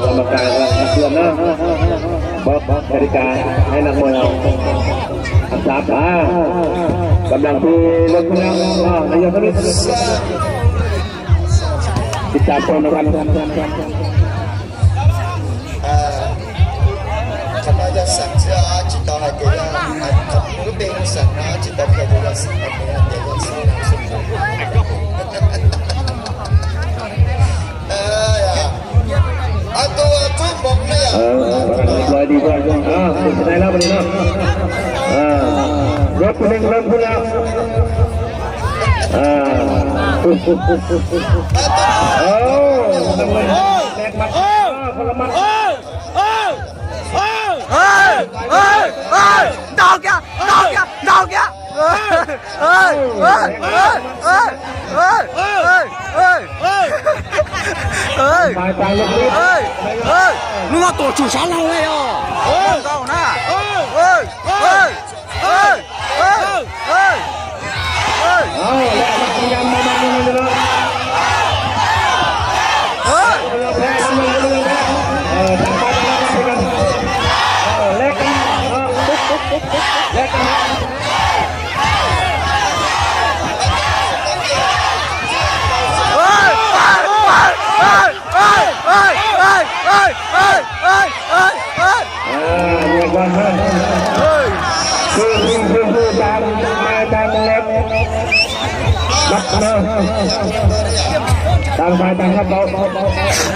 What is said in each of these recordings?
กรรมการก็ตักเตือนนะ บอกกติกาให้นักมวยเรารักษาผากำลังที่ลดขึ้นแล้วอ่านายกครับติดตามชมนะครับ Qhov no yog xeem xwb, tsis tau hais tias yog lub npe hu xeem no, tsis tau qhia tias yog xeem no, tias yog xeem no xwb. Tus tub Hmoob ne yom. Lawv tus neeg lawv tus neeg. Ntaus kiag, ntaus kiag, ntaus kiag. Hnub no tuam tsum sab laug na yog. Ntaus na.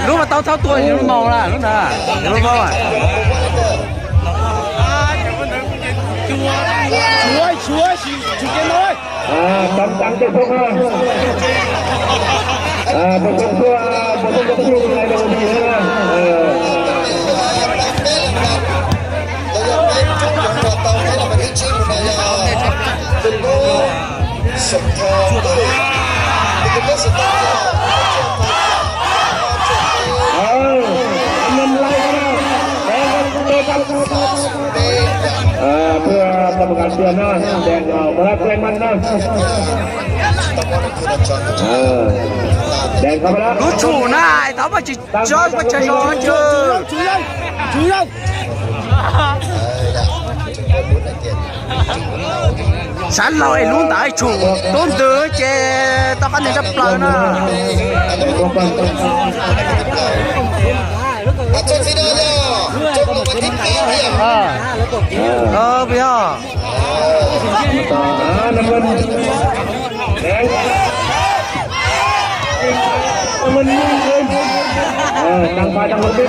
Lub mas tau txhob tua lub no lub na, lub no. Cấm, cấm kết thúc ha. À, tôi không thua, tôi không có thua cái này đâu gì nữa. Ờ. Ờ, anh em like nha. Để anh em tôi cặp. Ờ, thưa các bạn, tiền đó, đèn, ờ, có lắp lên mắt đó. Ờ, đèn có lắp. Lub tsum na, tau mas tsis tso pes tsawg zaus na. Sab laug es lub ntawd tsum tub ntwg ces tau qab nteg tshaj plaws na. Puas yog? Ờ, tăng ba trăm một tiếp.